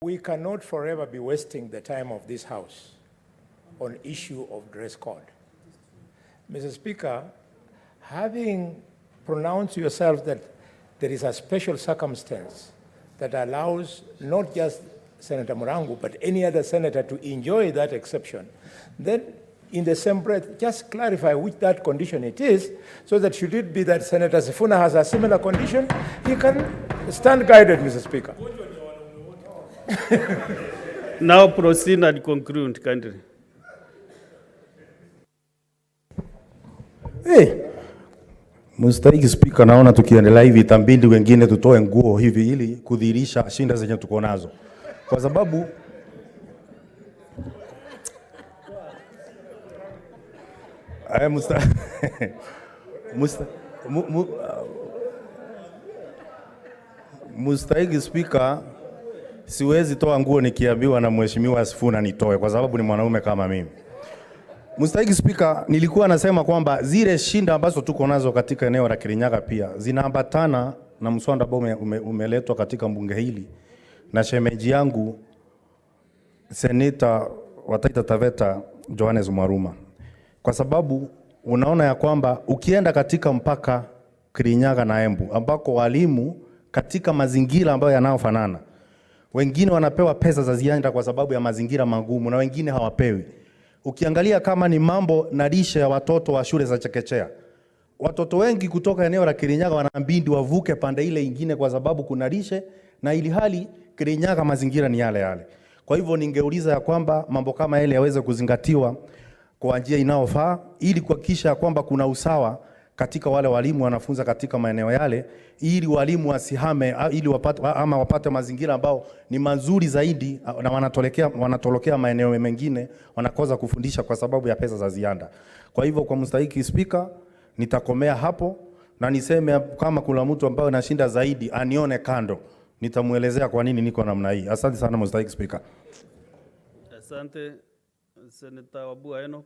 We cannot forever be wasting the time of this House on issue of dress code. Mr. Speaker, having pronounced yourself that there is a special circumstance that allows not just Senator Murangu, but any other senator to enjoy that exception, then in the same breath, just clarify which that condition it is, so that should it be that Senator Sifuna has a similar condition, he can stand guided, Mr. Speaker. Now proceed and conclude, kindly. Hey, Mstahiki Spika, naona tukiendelea hivi itabidi wengine tutoe nguo hivi ili kudhihirisha shinda zenye tuko nazo, kwa sababu musta, musta, mu, mu, Mstahiki Spika, siwezi toa nguo nikiambiwa na Mheshimiwa Sifuna nitoe kwa sababu ni mwanaume kama mimi. Mstahiki Spika, nilikuwa nasema kwamba zile shinda ambazo tuko nazo katika eneo la Kirinyaga pia zinaambatana na mswada ambao umeletwa katika bunge hili na shemeji yangu Seneta wa Taita Taveta Johannes Mwaruma, kwa sababu unaona ya kwamba ukienda katika mpaka Kirinyaga na Embu ambako walimu katika mazingira ambayo yanayofanana, wengine wanapewa pesa za ziada kwa sababu ya mazingira magumu na wengine hawapewi. Ukiangalia kama ni mambo na lishe ya watoto wa shule za chekechea, watoto wengi kutoka eneo la Kirinyaga wanabidi wavuke pande ile ingine kwa sababu kuna lishe, na ili hali Kirinyaga mazingira ni yale yale. Kwa hivyo ningeuliza ya kwamba mambo kama yale yaweze kuzingatiwa kwa njia inayofaa ili kuhakikisha kwamba kuna usawa katika wale walimu wanafunza katika maeneo yale, ili walimu wasihame, ili wapate, ama wapate mazingira ambao ni mazuri zaidi, na wanatolokea maeneo mengine, wanakosa kufundisha kwa sababu ya pesa za ziada. Kwa hivyo, kwa mstahiki Spika, nitakomea hapo na niseme kama kuna mtu ambaye anashinda zaidi anione kando, nitamuelezea kwa nini niko namna hii. Asante sana mstahiki Spika. Asante, Senator Wabua Enoch.